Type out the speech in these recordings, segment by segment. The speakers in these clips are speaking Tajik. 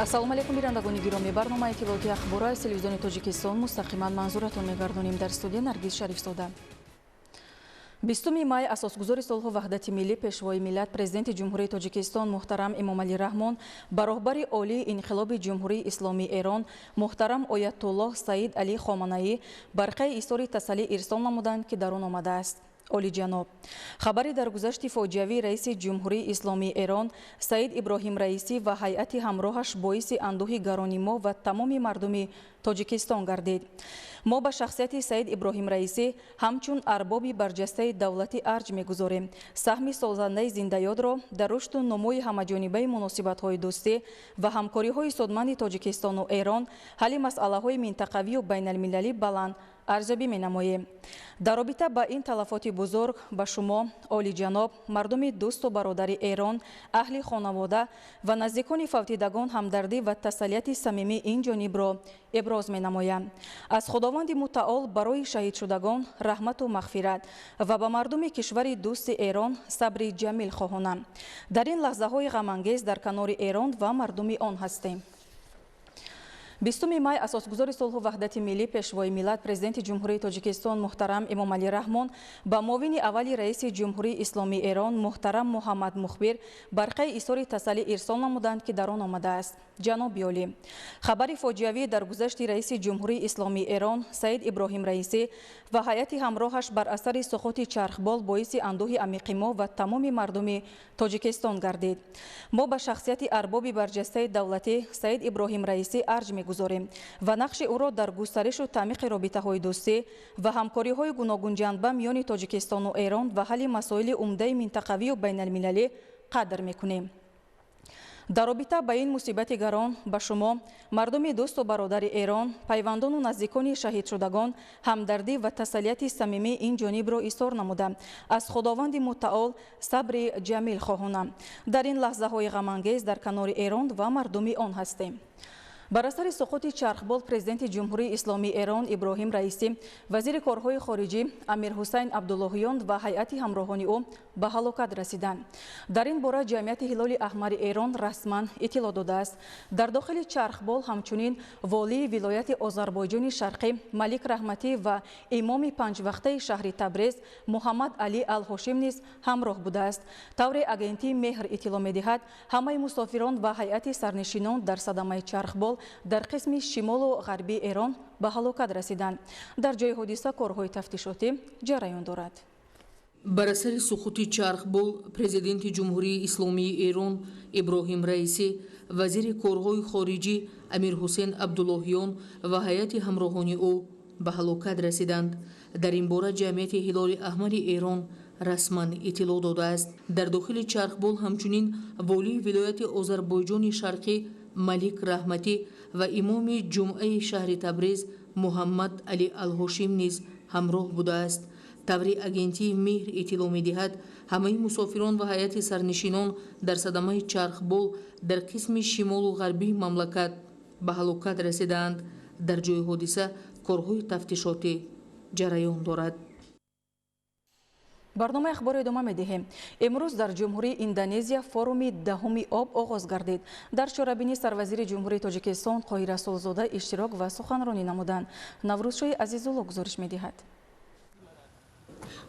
Ассалому алайкум, бинандагони гиромӣ. Барномаи иттилооти ахбор аз Телевизиони Тоҷикистон мустақиман манзуратон мегардонем. Дар студия Наргиз Шарифзода. 20 май асосгузори сулҳу ваҳдати миллӣ, Пешвои миллат, Президенти Ҷумҳурии Тоҷикистон муҳтарам Эмомалӣ Раҳмон ба роҳбари олии инқилоби Ҷумҳурии Исломии Эрон муҳтарам Оятуллоҳ Саид Алӣ Хоманаӣ барқаи изҳори тасаллӣ ирсол намуданд, ки дар он омадааст: Олиҷаноб, хабари даргузашти фоҷиавии раиси Ҷумҳурии Исломии Эрон Саид Иброҳим Раисӣ ва ҳайати ҳамроҳаш боиси андӯҳи гарони мо ва тамоми мардуми Тоҷикистон гардид. Мо ба шахсияти Саид Иброҳим Раисӣ ҳамчун арбоби барҷастаи давлатӣ арҷ мегузорем. Саҳми созандаи зиндаёдро дар рушду нумӯи ҳамаҷонибаи муносибатҳои дӯстӣ ва ҳамкориҳои судманди Тоҷикистону Эрон, ҳалли масъалаҳои минтақавию байналмилалӣ баланд арзёбӣ менамоем. Дар робита ба ин талафоти бузург ба шумо, олиҷаноб, мардуми дӯсту бародари Эрон, аҳли хонавода ва наздикони фавтидагон ҳамдардӣ ва тасаллияти самимии ин ҷонибро иброз менамоям. Аз Худованди Мутаол барои шаҳидшудагон раҳмату мағфират ва ба мардуми кишвари дӯсти Эрон сабри ҷамил хоҳонам. Дар ин лаҳзаҳои ғамангез дар канори Эрон ва мардуми он ҳастем. 20 май асосгузори сулҳу ваҳдати миллӣ, Пешвои миллат, Президенти Ҷумҳурии Тоҷикистон муҳтарам Эмомалӣ Раҳмон ба муовини аввали раиси Ҷумҳурии Исломии Эрон муҳтарам Муҳаммад Мухбир барқаи изҳори тасаллӣ ирсол намуданд, ки дар он омадааст: Ҷаноби олӣ, хабари фоҷиавии даргузашти раиси Ҷумҳурии Исломии Эрон Саид Иброҳим Раисӣ ва ҳайати ҳамроҳаш бар асари суқути чархбол боиси андӯҳи амиқи мо ва тамоми мардуми Тоҷикистон гардид. Мо ба шахсияти арбоби барҷастаи давлатӣ Саид Иброҳим Раисӣ арҷ мегузорем ва нақши ӯро дар густаришу таъмиқи робитаҳои дӯстӣ ва ҳамкориҳои гуногунҷанба миёни Тоҷикистону Эрон ва ҳалли масоили умдаи минтақавию байналмилалӣ қадр мекунем. Дар робита ба ин мусибати гарон ба шумо, мардуми дӯсту бародари Эрон, пайвандону наздикони шаҳидшудагон ҳамдардӣ ва тасаллияти самимии ин ҷонибро изҳор намуда, аз Худованди Мутаол сабри ҷамил хоҳонам. Дар ин лаҳзаҳои ғамангез дар канори Эрон ва мардуми он ҳастем. Бар асари суқути чархбол президенти Ҷумҳурии Исломии Эрон Иброҳим Раисӣ, вазири корҳои хориҷӣ Амирҳусайн Абдуллоҳиён ва ҳайати ҳамроҳони ӯ ба ҳалокат расиданд. Дар ин бора Ҷамъияти Ҳилоли Аҳмари Эрон расман иттилоъ додааст. Дар дохили чархбол ҳамчунин волии вилояти Озарбойҷони Шарқӣ Малик Раҳматӣ ва имоми панҷвақтаи шаҳри Табрез Муҳаммад Алӣ Алҳошим низ ҳамроҳ будааст. Тавре агентии Меҳр иттилоъ медиҳад, ҳамаи мусофирон ва ҳайати сарнишинон дар садамаи чархбол дар қисми шимолу ғарбии Эрон ба ҳалокат расиданд. Дар ҷои ҳодиса корҳои тафтишотӣ ҷараён дорад. Бар асари суқути чархбол президенти Ҷумҳурии Исломии Эрон Иброҳим Раисӣ, вазири корҳои хориҷӣ Амирҳусен Абдуллоҳиён ва ҳайати ҳамроҳони ӯ ба ҳалокат расиданд. Дар ин бора Ҷамъияти Ҳилоли Аҳмари Эрон расман иттилоъ додааст. Дар дохили чархбол ҳамчунин волии вилояти Озарбойҷони Шарқӣ Малик Раҳматӣ ва имоми ҷумъаи шаҳри Табрез Муҳаммад Алӣ Алҳошим низ ҳамроҳ будааст. Таври агентии Меҳр иттилоъ медиҳад, ҳамаи мусофирон ва ҳайати сарнишинон дар садамаи чархбол дар қисми шимолу ғарбии мамлакат ба ҳалокат расидаанд. Дар ҷои ҳодиса корҳои тафтишотӣ ҷараён дорад. Барномаи ахборо идома медиҳем. Имрӯз дар Ҷумҳурии Индонезия форуми даҳуми об оғоз гардид. Дар чорабинӣ сарвазири Ҷумҳурии Тоҷикистон Қоҳир Расулзода иштирок ва суханронӣ намуданд. Наврӯзшоҳи Азизулло гузориш медиҳад.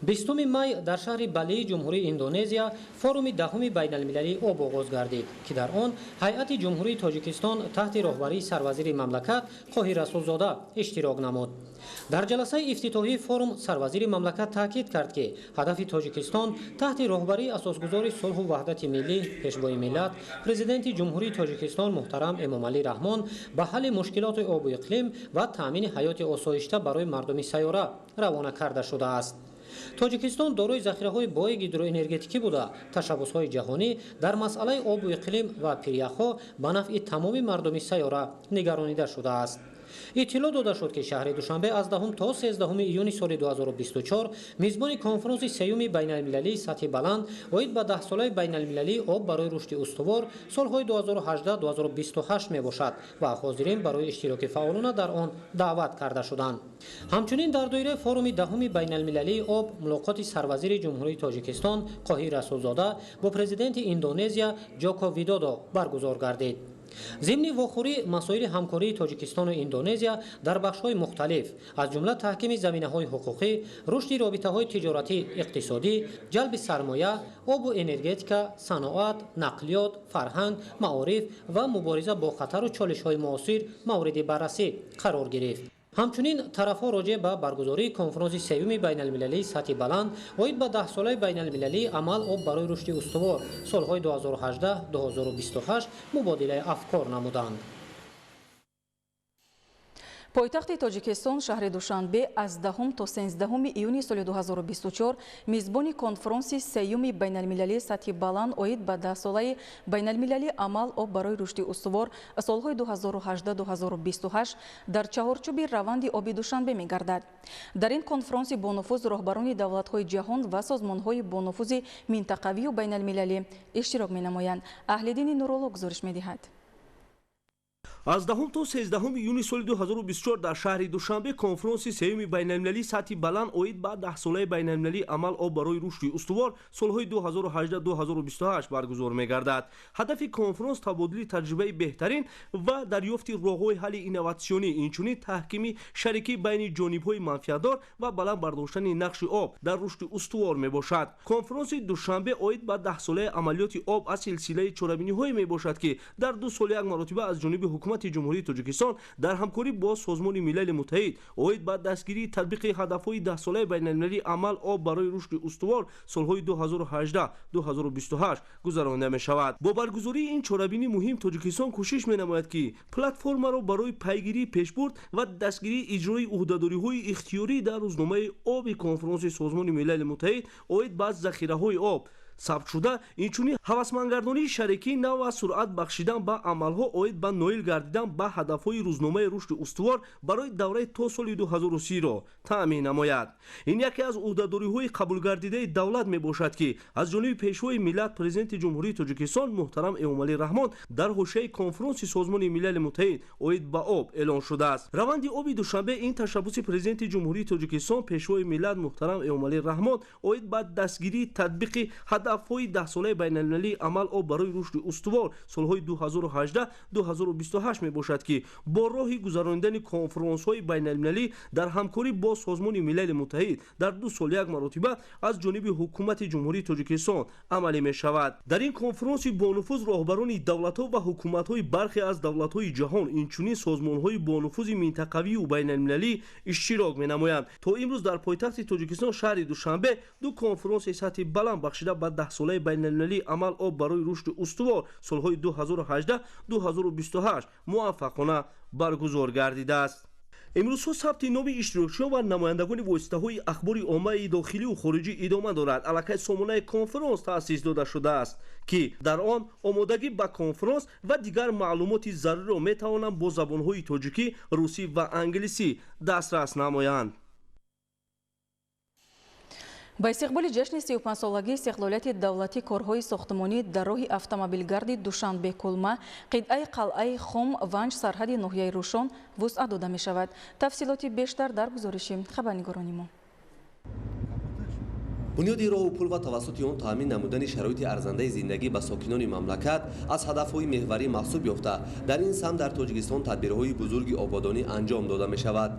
20 май дар шаҳри Балии Ҷумҳурии Индонезия форуми даҳуми байналмилалии об оғоз гардид, ки дар он ҳайати Ҷумҳурии Тоҷикистон таҳти роҳбарии сарвазири мамлакат Қоҳир Расулзода иштирок намуд. Дар ҷаласаи ифтитоҳии форум сарвазири мамлакат таъкид кард, ки ҳадафи Тоҷикистон таҳти роҳбарии асосгузори сулҳу ваҳдати миллӣ, Пешвои миллат, Президенти Ҷумҳурии Тоҷикистон муҳтарам Эмомалӣ Раҳмон ба ҳалли мушкилоти обу иқлим ва таъмини ҳаёти осоишта барои мардуми сайёра равона карда шудааст. Тоҷикистон дорои захираҳои бои гидроэнергетикӣ буда, ташаббусҳои ҷаҳонӣ дар масъалаи обу иқлим ва пиряхҳо ба нафъи тамоми мардуми сайёра нигаронида шудааст. Иттилоъ дода шуд, ки шаҳри Душанбе аз 10 то 13 июни соли 2024 мизбони конфронси сеюми байналмилалии сатҳи баланд оид ба даҳсолаи байналмилалии об барои рушди устувор солҳои 2018-2028 мебошад ва ҳозирин барои иштироки фаъолона дар он даъват карда шуданд. Ҳамчунин дар доираи форуми даҳуми байналмилалии об мулоқоти сарвазири Ҷумҳурии Тоҷикистон Қоҳир Расулзода бо президенти Индонезия Ҷоко Видодо баргузор гардид. Зимни вохӯрӣ масоили ҳамкории Тоҷикистону Индонезия дар бахшҳои мухталиф, аз ҷумла таҳкими заминаҳои ҳуқуқӣ, рушди робитаҳои тиҷоратӣ иқтисодӣ, ҷалби сармоя, обу энергетика, саноат, нақлиёт, фарҳанг, маориф ва мубориза бо хатару чолишҳои муосир мавриди баррасӣ қарор гирифт. Ҳамчунин тарафҳо роҷеъ ба баргузории конфронси сеюми байналмилалии сатҳи баланд оид ба даҳсолаи байналмилалии амал об барои рушди устувор солҳои 2018-2028 мубодилаи афкор намуданд. Пойтахти Тоҷикистон шаҳри Душанбе аз 10 то 13 июни соли 2024 мизбони конфронси сеюми байналмилалии сатҳи баланд оид ба даҳсолаи байналмилалии амал об барои рушди устувор солҳои 2018-2028 дар чаҳорчӯби раванди оби Душанбе мегардад. Дар ин конфронси бонуфуз роҳбарони давлатҳои ҷаҳон ва созмонҳои бонуфузи минтақавию байналмилалӣ иштирок менамоянд. Аҳлиддини Нурулло гузориш медиҳад. Аз 10 то 13 июни соли 2024 дар шаҳри Душанбе конфронси сеюми байналмилалии сатҳи баланд оид ба даҳсолаи байналмилалии амал об барои рушди устувор солҳои 2018-2028 баргузор мегардад. Ҳадафи конфронс табодули таҷрибаи беҳтарин ва дарёфти роҳҳои ҳалли инноватсионӣ, инчунин таҳкими шарикӣ байни ҷонибҳои манфиатдор ва баланд бардоштани нақши об дар рушди устувор мебошад. Конфронси Душанбе оид ба даҳсолаи амалиёти об аз силсилаи чорабиниҳое мебошад, ки дар ду соли як маротиба аз ҷониби ҳукумати Ҷумҳурии Тоҷикистон дар ҳамкорӣ бо Созмони Милали Муттаҳид оид ба дастгирии татбиқи ҳадафҳои даҳсолаи байналмилалии амал об барои рушди устувор солҳои 2018-2028 гузаронида мешавад. Бо баргузории ин чорабинии муҳим Тоҷикистон кӯшиш менамояд, ки платформаро барои пайгирии пешбурд ва дастгирии иҷрои ӯҳдадориҳои ихтиёрӣ дар рӯзномаи оби конфронси Созмони Милали Муттаҳид оид ба захираҳои об сабт шуда, инчунин ҳавасмандгардонии шарикии нав ва суръат бахшидан ба амалҳо оид ба ноил гардидан ба ҳадафҳои рӯзномаи рушди устувор барои давраи то соли 2030-ро таъмин намояд. Ин яке аз ӯҳдадориҳои қабулгардидаи давлат мебошад, ки аз ҷониби Пешвои миллат, Президенти Ҷумҳурии Тоҷикистон муҳтарам Эмомалӣ Раҳмон дар ҳошияи конфронси Созмони Милали Муттаҳид оид ба об эълон шудааст. Раванди оби Душанбе ин ташаббуси Президенти Ҷумҳурии Тоҷикистон, Пешвои миллат муҳтарам Эмомалӣ Раҳмон оид ба дастгирии татбиқи ҳадафҳои даҳсолаи байналмилалии амал об барои рушди устувор солҳои 2018-2028 мебошад, ки бо роҳи гузаронидани конфронсҳои байналмилалӣ дар ҳамкорӣ бо Созмони Милали Муттаҳид дар ду сол як маротиба аз ҷониби ҳукумати Ҷумҳурии Тоҷикистон амалӣ мешавад. Дар ин конфронси бонуфуз роҳбарони давлатҳо ва ҳукуматҳои бархе аз давлатҳои ҷаҳон, инчунин созмонҳои бонуфузи минтақавию байналмилалӣ иштирок менамоянд. То имрӯз дар пойтахти Тоҷикистон шаҳри Душанбе ду конфронси сатҳи баланд бахшида ба даҳсолаи байналмилалии амал об барои рушди устувор солҳои 2018-2028 муваффақона баргузор гардидааст. Имрӯзҳо сабти номи иштирокчиён ва намояндагони воситаҳои ахбори оммаи дохилию хориҷӣ идома дорад. Аллакай сомонаи конфронс таъсис дода шудааст, ки дар он омодагӣ ба конфронс ва дигар маълумоти заруриро метавонанд бо забонҳои тоҷикӣ, русӣ ва англисӣ дастрас намоянд. Ба истиқболи ҷашни 35-солагии истиқлолияти давлатӣ корҳои сохтмонӣ дар роҳи автомобилгарди Душанбе-Кулма, қитъаи қалъаи Хом Ванҷ сарҳади ноҳияи Рӯшон вусъат дода мешавад. Тафсилоти бештар дар гузориши хабарнигорони мо. Бунёди роҳу пул ва тавассути он таъмин намудани шароити арзандаи зиндагӣ ба сокинони мамлакат аз ҳадафҳои меҳварӣ маҳсуб ёфта, дар ин самт дар Тоҷикистон тадбирҳои бузурги ободонӣ анҷом дода мешавад.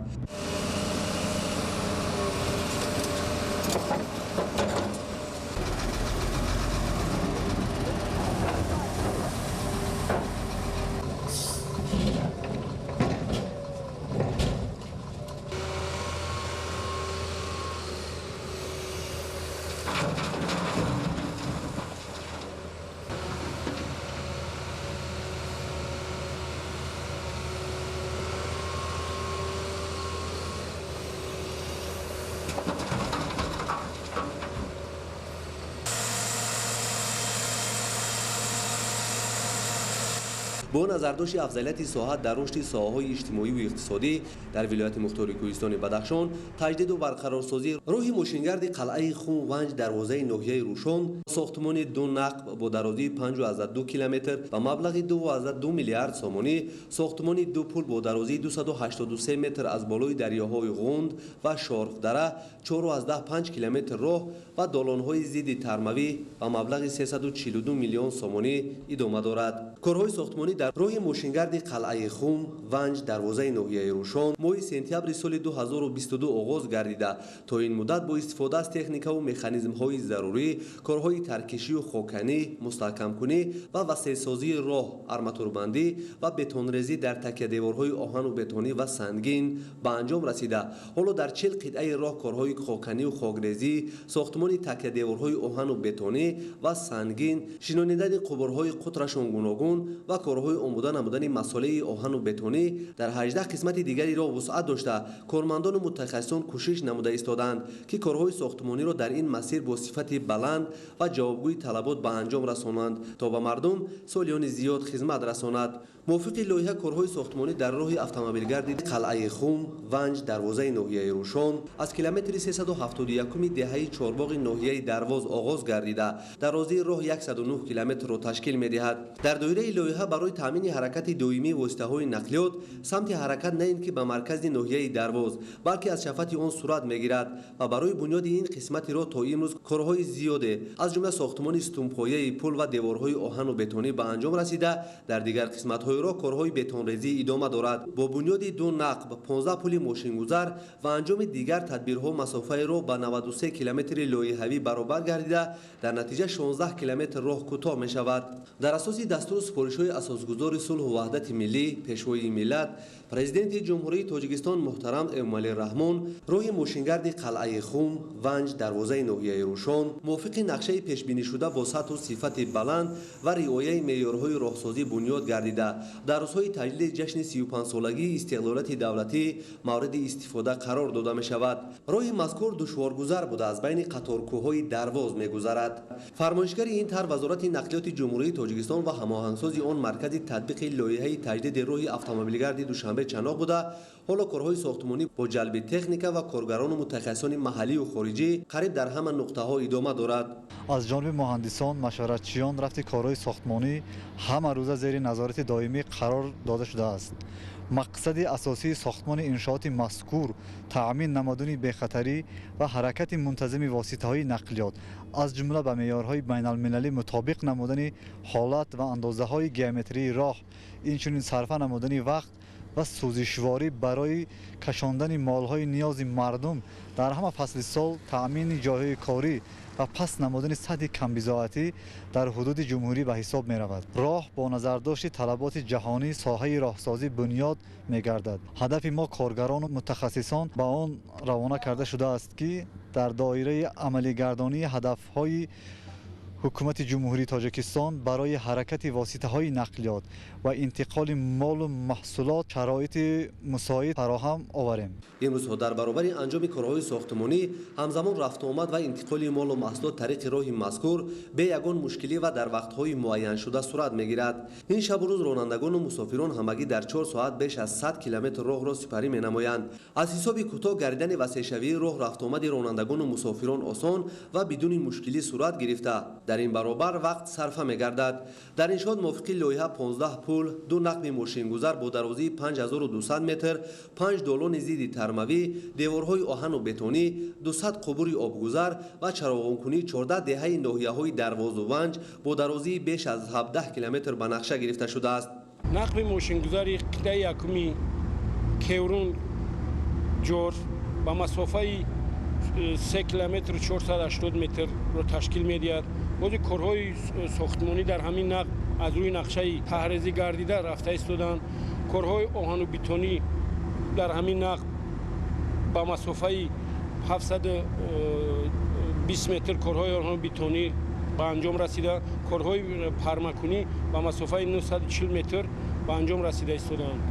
Бо назардошти афзалияти соҳа дар рушди соҳаҳои иҷтимоиву иқтисодӣ дар вилояти мухтори Кӯҳистони Бадахшон, таҷдиду барқарорсозии роҳи мошингарди қалъаи Хум Ванҷ дарвозаи ноҳияи Рӯшон, сохтмони ду нақб бо дарозии 5,2 километр ба маблағи 2,2 миллиард сомонӣ, сохтмони ду пул бо дарозии 283 метр аз болои дарёҳои Ғунд ва Шорхдара, 4,5 километр роҳ ва долонҳои зидди тармавӣ ба маблағи 342 миллион сомонӣ идома дорад. Корҳои сохтмонӣ дар роҳи мошингарди қалъаи Хум, Ванҷ, дарвозаи ноҳияи Рӯшон моҳи сентябри соли 2022 оғоз гардида, то ин муддат бо истифода аз техникаву механизмҳои зарурӣ корҳои таркишию хоканӣ, мустаҳкамкунӣ ва васеъсозии роҳ, арматурбандӣ ва бетонрезӣ дар такядеворҳои оҳану бетонӣ ва сангин ба анҷом расида, ҳоло дар 40 қитъаи роҳ корҳои хоканию хокрезӣ, сохтмони такядеворҳои оҳану бетонӣ ва сангин, шинонидани қубурҳои қутрашон гуногун ва корҳои омода намудани масолеҳи оҳану бетонӣ дар 18 қисмати дигари роҳ вусъат дошта, кормандону мутахассисон кӯшиш намуда истодаанд, ки корҳои сохтмониро дар ин масир бо сифати баланд ва ҷавобгӯи талабот ба анҷом расонанд, то ба мардум солиёни зиёд хизмат расонад. Мувофиқи лоиҳа корҳои сохтмонӣ дар роҳи автомобилгарди қалъаи Хум, Ванҷ, дарвозаи ноҳияи Рӯшон аз километри 371 деҳаи Чорбоғи ноҳияи Дарвоз оғоз гардида, дарозии роҳ 109 километрро ташкил медиҳад. Дар доираи лоиҳа барои таъмини ҳаракати доимии воситаҳои нақлиёт самти ҳаракат на ин ки ба маркази ноҳияи Дарвоз, балки аз шафати он сурат мегирад ва барои бунёди ин қисмати роҳ то имрӯз корҳои зиёде, аз ҷумла сохтмони сутунпояи пул ва деворҳои оҳану бетонӣ ба анҷом расида, дар дигар қисматҳои роҳ корҳои бетонрезӣ идома дорад. Бо бунёди ду нақб, 15 пули мошингузар ва анҷоми дигар тадбирҳо масофаи роҳ ба 93 километри лоиҳавӣ баробар гардида, дар натиҷа 16 километр роҳ кӯтоҳ мешавад. Дар асоси дастуру супоришҳои асосгузори сулҳу ваҳдати миллӣ, пешвои миллат, Президенти Ҷумҳурии Тоҷикистон муҳтарам Эмомалӣ Раҳмон роҳи мошингарди қалъаи Хум, Ванҷ, дарвозаи ноҳияи Рӯшон мувофиқи нақшаи пешбинишуда бо сатҳу сифати баланд ва риояи меъёрҳои роҳсозӣ бунёд гардида, дар рӯзҳои таҷлили ҷашни 35-солагии истиқлолияти давлатӣ мавриди истифода қарор дода мешавад. Роҳи мазкур душворгузар буда, аз байни қаторкӯҳҳои Дарвоз мегузарад. Фармоишгари ин тарҳ Вазорати нақлиёти Ҷумҳурии Тоҷикистон ва ҳамоҳангсози он маркази татбиқи лоиҳаи таҷдиди роҳи автомобилгарди Душанбе Чаноқ буда, ҳоло корҳои сохтмонӣ бо ҷалби техника ва коргарону мутахассисони маҳаллию хориҷӣ қариб дар ҳама нуқтаҳо идома дорад. Аз ҷониби муҳандисон, машваратчиён рафти корҳои сохтмонӣ ҳама рӯза зери назорати доимӣ қарор дода шудааст. Мақсади асосии сохтмони иншооти мазкур таъмин намудани бехатарӣ ва ҳаракати мунтазими воситаҳои нақлиёт, аз ҷумла ба меъёрҳои байналмилалӣ мутобиқ намудани ҳолат ва андозаҳои геометрии роҳ, инчунин сарфа намудани вақт ва сӯзишворӣ барои кашондани молҳои ниёзи мардум дар ҳама фасли сол, таъмини ҷойҳои корӣ ва паст намудани сатҳи камбизоатӣ дар ҳудуди ҷумҳурӣ ба ҳисоб меравад. Роҳ бо назардошти талаботи ҷаҳонии соҳаи роҳсозӣ бунёд мегардад. Ҳадафи мо коргарону мутахассисон ба он равона карда шудааст, ки дар доираи амалигардонии ҳадафҳои ҳукумати Ҷумҳурии Тоҷикистон барои ҳаракати воситаҳои нақлиёт ва интиқоли молу маҳсулот шароити мусоид фароҳам оварем. Имрӯзҳо дар баробари анҷоми корҳои сохтмонӣ ҳамзамон рафтуомад ва интиқоли молу маҳсулот тариқи роҳи мазкур бе ягон мушкилӣ ва дар вақтҳои муайяншуда сурат мегирад. Ин шабу рӯз ронандагону мусофирон ҳамагӣ дар 4 соат беш аз 100 километр роҳро сипарӣ менамоянд. Аз ҳисоби кӯтоҳ гардидани васеъшавии роҳ рафтуомади ронандагону мусофирон осон ва бидуни мушкилӣ сурат гирифта, дар ин баробар вақт сарфа мегардад. Дар иншоот мувофиқи лоиҳа 15 пул, ду нақби мошингузар бо дарозии 5200 метр, 5 долони зидди тармавӣ, деворҳои оҳану бетонӣ, 200 қубури обгузар ва чароғонкунии 14 деҳаи ноҳияҳои Дарвозу Ванҷ бо дарозии беш аз 17 километр ба нақша гирифта шудааст. Нақби мошингузари қитъаи якуми Кеврун Ҷор ба масофаи 3 километр 480 метрро ташкил медиҳад. Бози корҳои сохтмонӣ дар ҳамин нақб аз рӯи нақшаи таҳрезӣ гардида рафта истоданд. Корҳои оҳану бетонӣ дар ҳамин нақб ба масофаи 720 метр корҳои оҳану бетонӣ ба анҷом расида, корҳои пармакунӣ ба масофаи 940 метр ба анҷом расида истоданд.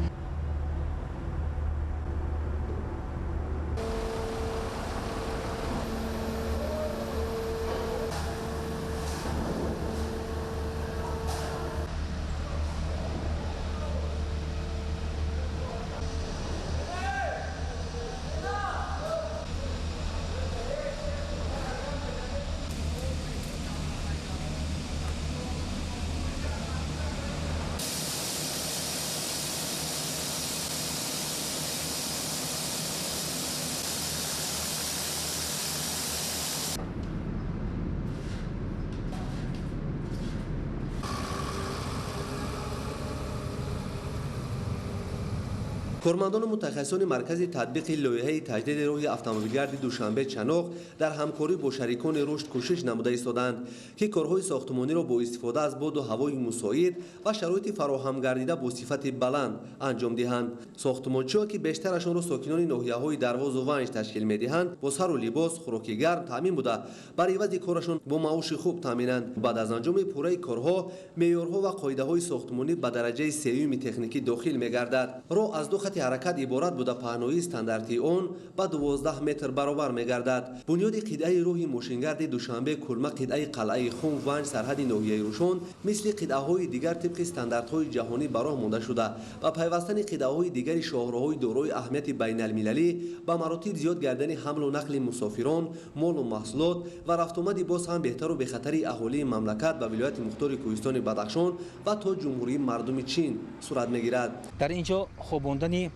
Кормандону мутахассисони маркази татбиқи лоиҳаи таҷдиди роҳи автомобилгарди Душанбе-Чаноқ дар ҳамкорӣ бо шарикони рушд кӯшиш намуда истодаанд, ки корҳои сохтмониро бо истифода аз боду ҳавои мусоид ва шароити фароҳам гардида бо сифати баланд анҷом диҳанд. Сохтмончиҳо, ки бештарашонро сокинони ноҳияҳои Дарвозу Ванҷ ташкил медиҳанд, бо сару либос, хӯроки гарм таъмин буда, бар ивази корашон бо маоши хуб таъминанд. Баъд аз анҷоми пурраи корҳо меъёрҳо ва қоидаҳои сохтмонӣ ба дараҷаи сеюми техникӣ дохил мегардад. Роҳ аз ду хати ҳаракат иборат буда, паҳноии стандартии он ба 12 метр баробар мегардад. Бунёди қитъаи роҳи мошингарди Душанбе-Кулма, қитъаи қалъаи Хум Ванҷ, сарҳади ноҳияи Рушон мисли қитъаҳои дигар тибқи стандартҳои ҷаҳонӣ ба роҳ монда шуда ва пайвастани қитъаҳои дигари шоҳроҳҳои дорои аҳамияти байналмилалӣ ба маротиб зиёд гардани ҳамлу нақли мусофирон, молу маҳсулот ва рафтуомади боз ҳам беҳтару бехатари аҳолии мамлакат ба вилояти мухтори Кӯҳистони Бадахшон ва то Ҷумҳурии мардуми Чин сурат мегирад. Дар ин ҷо хобондани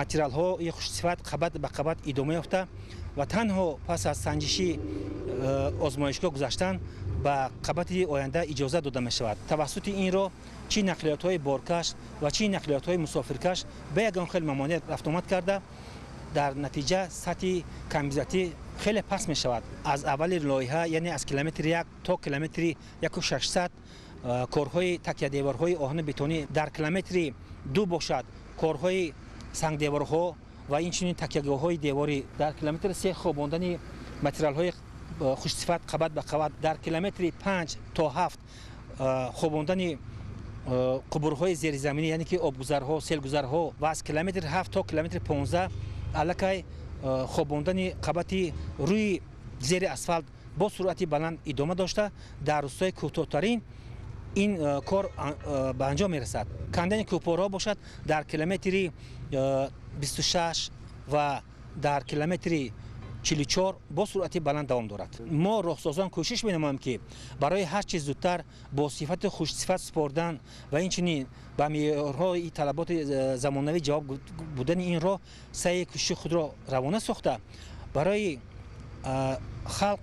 материалҳои хушсифат қабат ба қабат идома ёфта ва танҳо пас аз санҷиши озмоишгоҳ гузаштан ба қабати оянда иҷоза дода мешавад. Тавассути ин роҳ чӣ нақлиётҳои боркаш ва чӣ нақлиётҳои мусофиркаш ба ягон хел мамоният рафтуомад карда, дар натиҷа сатҳи камбизоатӣ хеле паст мешавад. Аз аввали лоиҳа, яъне аз километри 1 то километри 1600 корҳои такядеворҳои оҳани бетонӣ, дар километри 2 бошад корҳои сангдеворҳо ва инчунин такягоҳҳои деворӣ, дар километри 3 хобондани материалҳои хушсифат қабат ба қабат, дар километри 5 то 7 хобондани қубурҳои зеризаминӣ, яъне ки обгузарҳо, селгузарҳо ва аз километри 7 то километри 15 аллакай хобондани қабати рӯи зери асфалт бо суръати баланд идома дошта, дар рӯзҳои кӯтоҳтарин ин кор ба анҷом мерасад. Кандани кӯҳпораҳо бошад дар километри 26 ва дар километри 44 бо суръати баланд давом дорад. Мо роҳсозон кӯшиш менамоем, ки барои ҳар чиз зудтар бо сифати хушсифат супордан ва инчунин ба меъёрҳои талаботи замонавӣ ҷавоб будани ин роҳ саъи кӯшиши худро равона сохта, барои халқ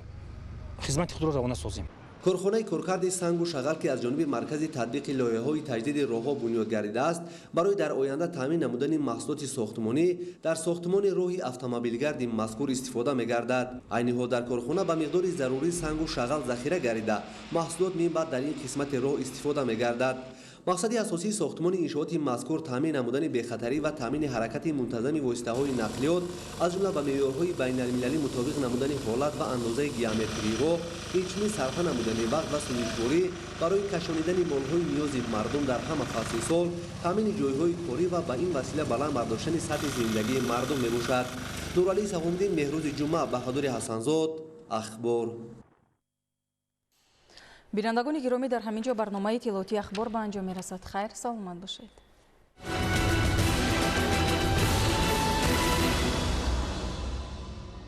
хизмати худро равона созем. Корхонаи коркарди сангу шағал, ки аз ҷониби маркази татбиқи лоиҳаҳои таҷдиди роҳҳо бунёд гардидааст, барои дар оянда таъмин намудани маҳсулоти сохтмонӣ дар сохтмони роҳи автомобилгарди мазкур истифода мегардад. Айни ҳол дар корхона ба миқдори зарурӣ сангу шағал захира гардида, маҳсулот минбаъд дар ин қисмати роҳ истифода мегардад. Мақсади асосии сохтмони иншооти мазкур таъмин намудани бехатарӣ ва таъмини ҳаракати мунтазами воситаҳои нақлиёт, аз ҷумла ба меъёрҳои байналмилалӣ мутобиқ намудани ҳолат ва андозаи геометрии роҳ, инчунин сарфа намудани вақт ва сӯзишворӣ барои кашонидани молҳои ниёзи мардум дар ҳама фасли сол, таъмини ҷойҳои корӣ ва ба ин васила баланд бардоштани сатҳи зиндагии мардум мебошад. Нуралӣ Саҳумдин, Меҳрӯзи Ҷумъа, Баҳодури Ҳасанзод, Ахбор. Бинандагони гиромӣ, дар ҳамин ҷо барномаи иттилоотии Ахбор ба анҷом мерасад. Хайр, саломат бошед.